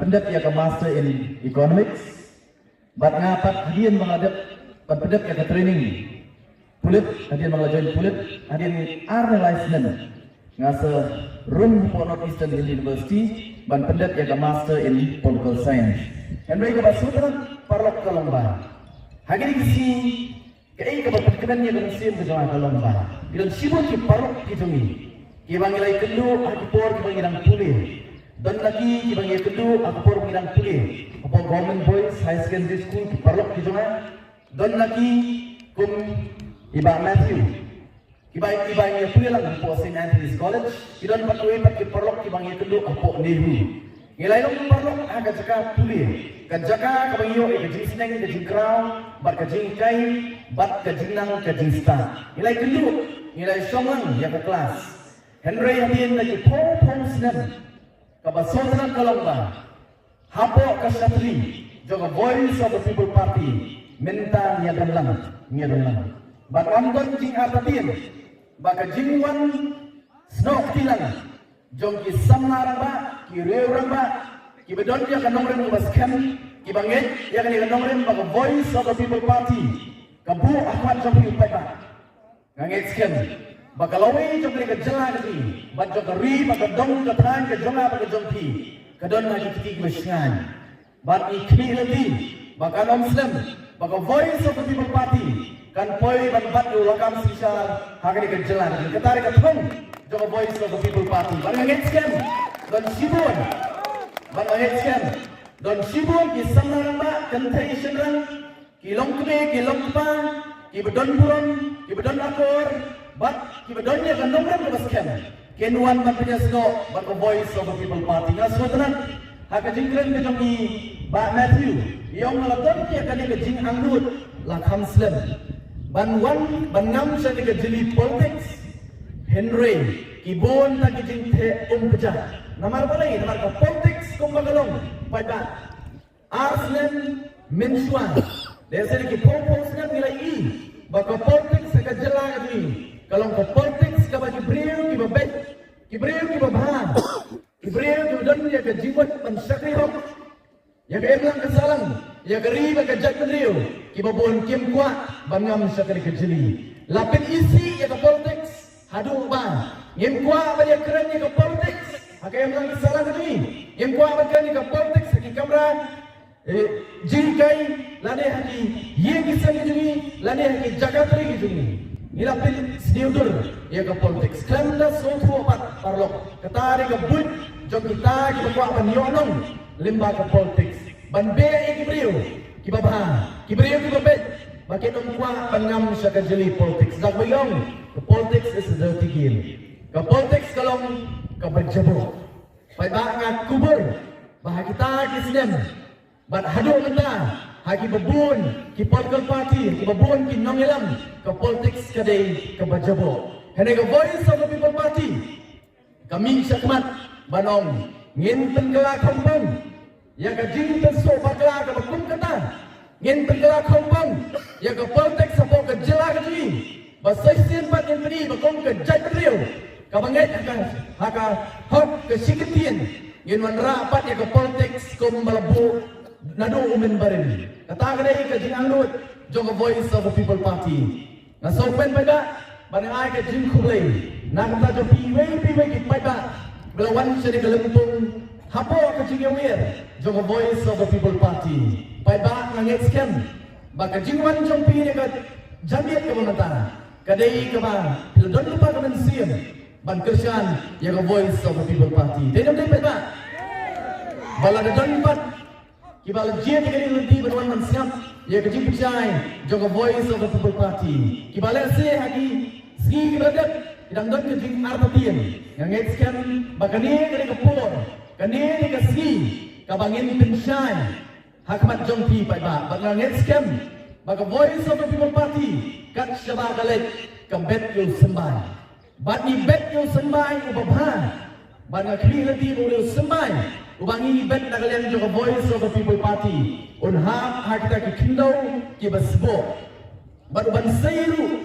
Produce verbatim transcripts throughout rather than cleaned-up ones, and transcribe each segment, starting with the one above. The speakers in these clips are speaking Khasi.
pyndep ïa ka Master in Economics. Bad nga pat hadien ba nga dep ban pyndep ïa ka training pulit, hadien ba nga la join pulit, hadien ar ne lai snem nga sa rung hapoh North Eastern Hill University ban pyndep ïa ka Master in Political Science. Hynrei kaba sngewtynnat paralok ka long ba ha kine ki sngi kaei kaba pynkmen ïa ka mynsiem ka jong nga ka long ba ki don shibun ki paralok ki jong ngi kiba ngi la ïakynduh ha ki por kiba ngi dang pule. Don na ki kiba ngi ïakynduh ha ki por kiba ngi dang pule hapoh Government Boys Higher Secondary School, ki paralok ki jong nga. Don na ki kum i Bah Matthew, kiba, kiba ngi ïa pule lang hapoh Saint Anthony's College. Ki don pat kiwei pat ki paralok kiba ngi ïakynduh hapoh NEHU. Ngi la ïalong paralok ha ka jaka pule, ka jaka kaba ngi ïoh ïa ka jingsneng, ka jingkraw bad ka jinghikai bad ka jingnang ka jingstad. Ngi la ïakynduh, ngi la ïashong lang ïa ka klas. Hynrei hadien da ki phew phew snem, kaba sngewtynnat ka long ba hapoh ka shatri jong ka Voice of the People Party mynta ngi ïadon lang, ngi ïadon lang. Bad ym don jingartatien ba ka jingwan snoh kti lang jong ki samla rangbah, ki riew rangbah kiba don ïa ka nongrim kaba skhem, kiba ngeit ïa kane ka nongrim ba ka Voice of the People Party ka buh ha khmat jong phi, paidbah. Nga ngeit skhem ba ka lawei jong kane ka jylla ka jong ngi bad jong ka ri bad ka dong ka thaiñ ka jong nga bad ka jong phi ka don ha ki kti kiba shngaiñ. Bad ngi khmih lynti ba kan ym slem ba ka Voice of the People Party kan poi ban bat ïa u lakam synshar ha kane ka jylla ka jong ngi. Kata dei ka thong jong ka Voice of the People Party. Bad nga ngeit skhem don shibun, bad nga ngeit skhem don shibun ki samla rangbah, kynthei shynrang, ki long kmie, ki long kpa, kiba don burom, kiba don akor bad kiba don ïa ka nongrim kaba skhem, kin wan ban pynïasnoh bad ka Voice of the People Party. Nga sngewtynnat ha ka jingkren ka jong i Bah Matthew, i ong la don ïa kane ka jingangnud la kham slem ban wan ban ngam sha kane ka jylli politics. Hynrei ki bun ta ki jingtheh um kjat. Namar balei? Namar ka politics kumba ka long, paidbah, ar snem mynshuwa, lehse ki phew phew snem ngi la ïohi ba ka politics ha ka jylla ka jong ngi ka long ka politics kaba ki briew kiba beit, ki briew kiba bha, ki briew kiba don ïa ka jingmut ban shakri hok ïa ka imlang ka sahlang, ïa ka ri bad ka jaitbynriew, kiba bun kim kwah ban ngam sha kane ka jylli. La pynisih ïa ka politics haduh ba ngim kwah ban ïakren ïa ka politics ha ka imlang ka sahlang ka jong ngi. Ngim kwah ban kren ïa ka politics ha ki kamra, eh, jinghikai, lane ha ki ïing ki sem ki jong ngi, lane ha ki jaka trei ki jong ngi. Ngi la pynsniew dur ïa ka politics. Khlem da sngewthuh pat paralok, kata dei ka buit jong kita kiba kwah ban ïoh nong lyngba ka politics, ban beh ïa ki briew kiba bha, ki briew kiba beit, ba kin ym kwah ban ngam sha ka jylli politics. Da kaba ong, ka politics is a dirty game. Ka politics ka long kaba jaboh. Paidbah, nga kubur ba ha kita ki snem bad haduh mynta, ha kiba bun ki political party, kiba bun ki nongïalam, ka politics ka dei kaba jaboh. Hynrei ka Voice of the People Party ka mih shakhmat ban ong, ngin pynkylla khongpong ïa ka jingpynsuh bakla kaba kum kata. Ngin pynkylla khongpong ïa ka politics hapoh ka jylla ka jong ngi, ba sa shisien pat ngin pyni ba kum ka jaitbynriew kaba ngeit ha ka, ha ka hok ka shi kyntien, ngin wanrah pat ïa ka politics kum ba la buh naduh u mynbarim. Kata ka dei ka jingangnud jong ka Voice of the People Party. Nga sngewkmen paidbah, bad nga ai ka jingkhublei na ka bynta jong phi iwei pa iwei ki paidbah ba la wan sha kane ka lympung hapoh ka jingïawer jong ka Voice of the People Party. Paidbah, nga ngeit skhem ba ka jingwan jong phi ha ka janmiet kaba mynta ka dei kaba phi la don lypa ka mynsiem ban kyrshan ïa ka Voice of the People Party. Dei ne ym dei paidbah? Ba la don pat kiba la jied ïa kane ka lynti ban wan ban sngap ïa ka jingpynshai jong ka Voice of the People Party, kiba lehse ha ki sngi kiba la dep ki dang don ka jingartatien. Nga ngeit skhem ba kane ka dei ka por, kane ka dei ka sngi kaba ngin pynshai ha khmat jong phi paidbah. Bad nga ngeit skhem ba ka Voice of the People Party kat shaba ka leit ka bet ïa u symbai. Bad ngi bet ïa u symbai uba bha. Bad nga khmih lynti ba u dei u symbai uba ngi bet na ka liang jong ka Voice of the People Party un hap ha kita ki khyndew kiba sboh. Bad uban sei ruh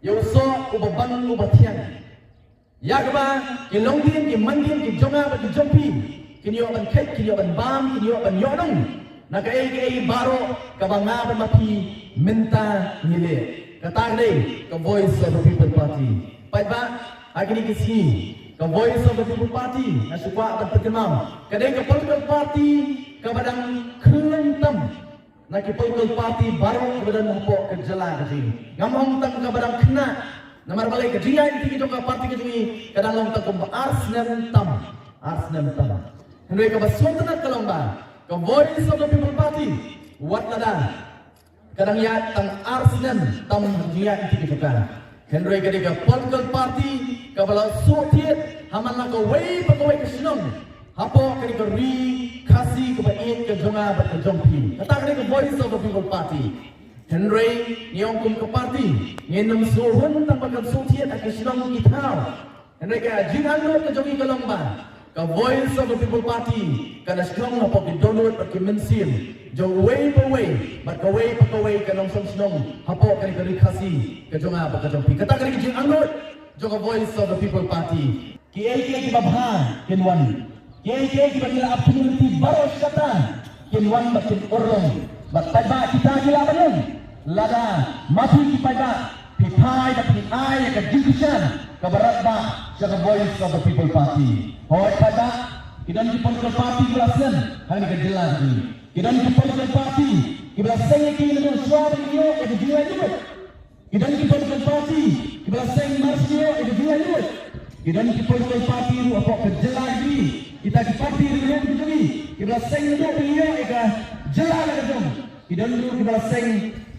ïa u soh uba bang uba thiang, ïa kaba ki longdien ki mandien ki jong nga bad ki jong phi Kin ïoh ban kheit, kin ïoh ban bam, kin ïoh ban ïoh nong na kaei kaei baroh kaba nga bad ma phi mynta ngi leh. Kata ka dei ka Voice of the People Party. Paidbah, ha kine ki sngi ka Voice of the People Party, nga shu kwah ban pynkynmaw, ka dei ka political party kaba dang khlem tam na ki political party baroh kiba don hapoh ka jylla ka jong ngi. Ngam ong tang kaba dang khynnah, namar balei ka jingïaid lynti ka jong ka party ka jong ngi ka dang long tang kumba ar snem tam, ar snem tam. Hynrei kaba sngewtynnat ka long ba ka Voice of the People Party, wat lada ka dang ïaid tang ar snem tam jingïaid lynti ka jong ka, hynrei ka dei ka political party kaba la shu thied ha man la kawei pa kawei ka shnong hapoh kane ka ri Khasi kaba ïeit ka jong nga bad ka jong phi. Kata ka dei ka Voice of the People Party. Hynrei ngi ong kum ka party ngin ym shu hun tang ba kan shu thied ha ki shnong ki thaw. Hynrei ka jingangnud ka jong ngi ka long ba ka Voice of the People Party kan da shong hapoh ki dohnud bad ki mynsiem jong uwei pa uwei bad kawei pa kawei ka nongshong shnong hapoh kane ka ri Khasi ka jong nga bad ka jong phi. Kata ka dei ka jingangnud jong ka Voice of the People Party. Kiei kiei kiba bha kin wan. Kiei kiei kiba ngi la ap kynti baroh shi katta kin wan bad kin urlong. Bad paidbah, kita ki lah ban long lada ma phi ki paidbah phi phai bad phi ai ïa ka jingkyrshan kaba radbah sha ka Voice of the People Party. Hooid paidbah, ki don ki political party kiba la seng hangne ka jylla ka jong ngi. Ki don ki political party kiba la seng ïa ki naduh shuwa ban ïoh ïa ka jinglait luid. Ki don ki political party kiba la seng mar shu ïoh ïa ka jinglait luid. Ki don ki political party ruh hapoh ka jylla ka jong ngi, kita ki party ruh ruh ka jong ngi, kiba la seng naduh ban ïoh ïa ka jylla la ka jong. Ki don ruh kiba la seng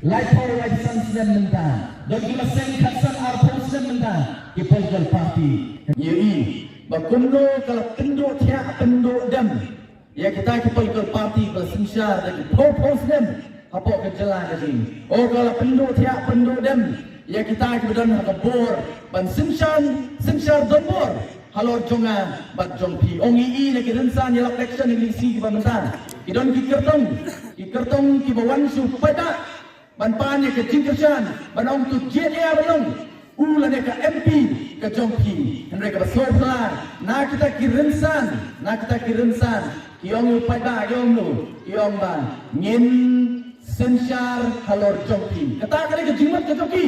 laiphew laiphew san snem mynta. Don kiba la seng khatsan arphew snem mynta ki political party. Ngi ïohi ba kumno ka la pynduh thiah pynduh dem ïa kita ki political party ba la synshar da ki phew phew snem hapoh ka jylla ka jong ngi. O ka la pynduh thiah pynduh dem ïa kita kiba don ha ka bor ban synshar, synshar donbor halor jong nga bad jong phi. Ong i i na ki rynsan ïalap election ïa ki sngi kiba mynta, ki don ki kyrtong, ki kyrtong kiba wan shu paidbah ban pan ïa ka jingkyrshan, ban ong to jied ïa ba long u lane ka M P ka jong phi. Hynrei kaba sngewphylla na kita ki rynsan, na kita ki rynsan ki ong ïa u paidbah, ki ong no, ki ong ba ngin synshar halor jong phi. Kata ka dei ka jingmut ka jong ki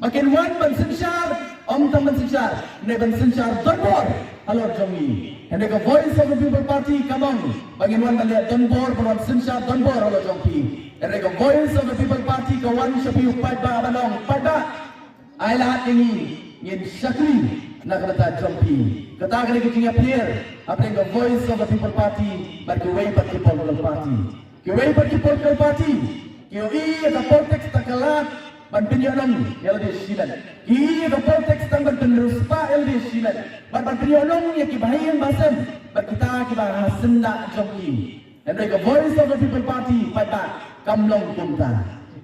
ba kin wan ban synshar, ym tang ban synshar, ne ban synshar donbor halor jong ngi. Hynrei ka Voice of the People Party ka ong ba ngin wan ban leh donbor, ban wan synshar donbor halor jong phi. Hynrei ka Voice of the People Party ka wan sha phi u paidbah ban ong, paidbah, ai lad ïa ngi, ngin shakri na ka bynta jong phi. Kata ka dei ka jingïapher hapdeng ka Voice of the People Party bad kiwei pat ki political party. Kiwei pat ki political party ki ïohi ïa ka politics tang ka lad ban pynïohnong ïa lade shimet. Ki ïohi ïa ka politics tang ban pynriewspah ïa lade shimet bad ban pynïohnong ïa ki bahaïing bahasem bad kita kiba ha syndah jong ki. Hynrei ka Voice of the People Party paidbah kam long kumta.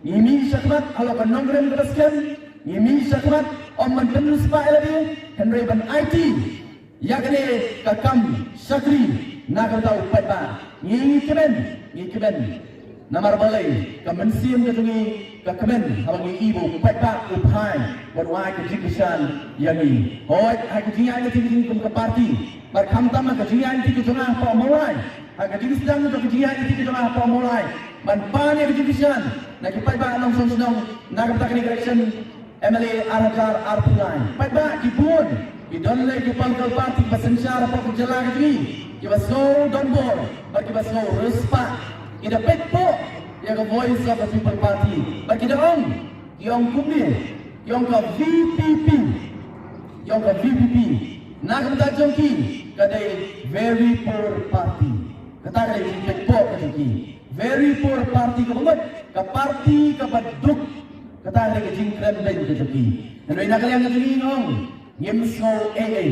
Ngi mih shakhmat halor ka nongrim kaba skhem, ngi mih shakhmat ym ban pynriewspah ïa lade, hynrei ban aiti ïa kane ka kam shakri na ka bynta u paidbah. Ngi kmen, ngi kmen. Namar balei? Ka mynsiem ka jong ngi ka kmen haba ngi i ba u paidbah u phai ban ai ka jingkyrshan ïa ngi. Hooid, ha ka jingïaid lynti ka jong ngi kum ka party, bad khamtam ha ka jingïaid lynti ka jong nga hapoh Mawlai, ha ka jingsdang jong ka jingïaid lynti ka jong nga hapoh Mawlai ban pan ïa ka jingkyrshan na ki paidbah nongshong shnong na ka bynta kane ka election M L A ar hajar arphew lai. Paidbah, ki bun, ki don lei ki political party kiba synshar hapoh ka jylla ka jong ngi kiba sngew donbor bad kiba sngew riewspah. Ki da peit poh ïa ka Voice of the People Party bad ki da ong, ki ong kumne, ki ong ka V P P, ki ong ka V P P na ka bynta jong ki ka dei very poor party. Kata ka dei ka jingpeit poh ka jong ki. Very poor party kaba mut ka party kaba duk. Kata ka dei ka jingkren beiñ ka jong ki. Hynrei na ka liang ka jong ngi nga ong ngim sngew ei ei.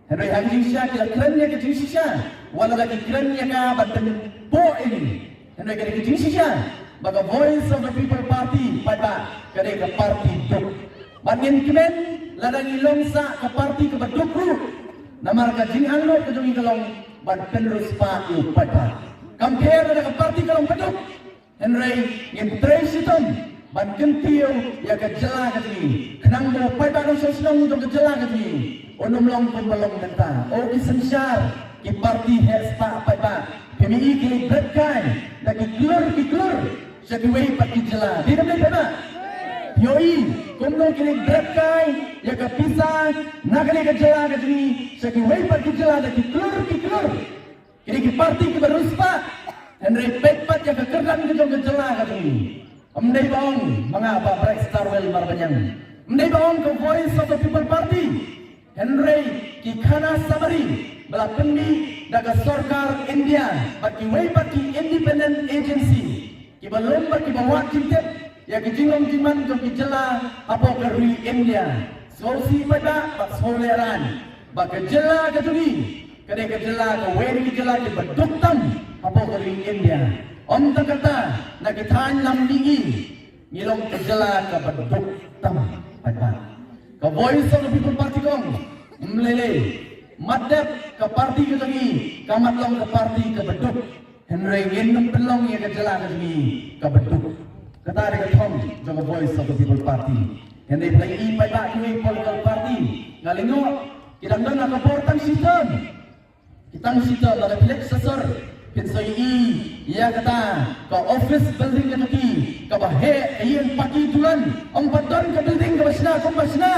Hynrei ha ka jingshisha ki la kren ïa ka jingshisha wat la ki kren ïa ka ban pynpoh ïa ngi. Hynrei ka dei ka jingshisha ba ka Voice of the People Party paidbah ka dei ka party duk. Bad ngin kmen lada ngi long sah ka party kaba duk ruh. Namar ka jingangnud ka jong ngi ka long ban pynriewspah ïa u paidbah. Kam pher lada ka party ka long ba duk. Hynrei ngin trei shitom ban kyntiew ïa ka jylla ka jong ngi khnang ba u paidbah nongshong shnong jong ka jylla ka jong ngi un ym long kumba long mynta. O ki synshar, Ki parti heh spah paidbah, phi ïohi ki leit bret kai da ki klur ki klur sha kiwei pat ki jylla. Dei ne ym dei paidbah? Phi ïohi kumno ki leit bret kai ïa ka pisa na kane ka jylla ka jong ngi sha kiwei pat ki jylla da ki klur ki klur. Kine ki parti kiba riewspah. Hynrei peit pat ïa ka kyrdan ka jong ka jylla ka jong ngi. Ym dei ba ong ma nga Bah Brightstarwell Marbaniang, ym dei ba ong ka Voice of the People Party. Hynrei ki khana summary ba la pynmih da ka sorkar India bad kiwei pat ki independent agency, kiba lum bad kiba wad jingtip ïa ki jinglong jingman jong ki jylla hapoh ka ri India. Sngewsih paidbah bad sngewlehraiñ ba ka jylla ka jong ngi ka dei ka jylla, kawei na ki jylla kiba duk tam hapoh ka ri India. Ym tang kata, na ki thaiñ lam mihngi ngi long ka jylla kaba duk tam paidbah. Ka Voice of the People Party ka ong, ym lei lei, mat dep ka parti ka jong ngi ka mat long ka parti kaba duk. Hynrei ngin ym pynlong ïa ka jylla ka jong ngi kaba duk. Kata dei ka thong jong ka Voice of the People Party. Hynrei phi la ïohi paidbah, kiwei political party, nga lyngngoh, ki dang don ha ka bor tang shi term. Ki tang shi term, lada phi leit sha sor phin sa ïohi ïa kata ka office building ka jong ki kaba heh, ka ïing paki dulan. Ym pat don ka building kaba shna kumba shna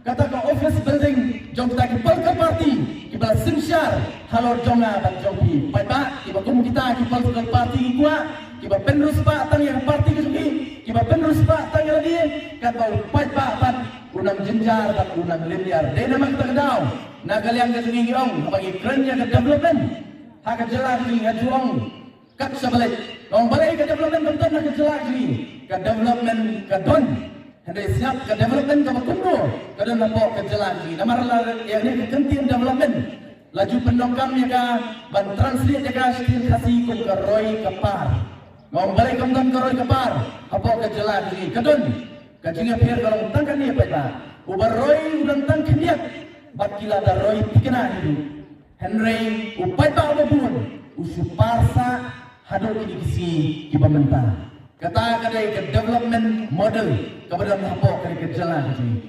kata ka office building jong kita ki political party kiba la synshar halor jong nga bad jong phi. Paidbah, kiba kum kita ki political party ki kwah kiba pynriewspah tang ïa ka party ka jong ki, kiba pynriewspah tang ïa lade, katba u paidbah pat u nang jynjar bad u nang lynñiar. Dei namar kata ka daw na ka liang ka jong ngi ngi ong, haba ngi kren ïa ka development ha ka jylla ka jong ngi, nga ju ong kat shaba leit, nga ong balei ka development kam don ha ka jylla ka jong ngi. Ka development ka don. Hynrei sngap, ka development kaba kumno ka don hapoh ka jylla ka jong ngi. Namar la ïa kane ka kyntien development la ju pyndonkam ïa ka ban translate ïa ka sha ktien Khasi kum ka roi ka par. Nga ong balei kam don ka roi ka par hapoh ka jylla ka jong ngi. Ka don. Ka jingïapher ka long tang kane paidbah, uba roi u don tang khyndiat bad ki la da roi thikna hi ruh. Hynrei u paidbah uba bun u shu par sah haduh kine ki sngi kiba mynta. Kata ka dei ka development model kaba don hapoh kane ka jylla ka jong ngi.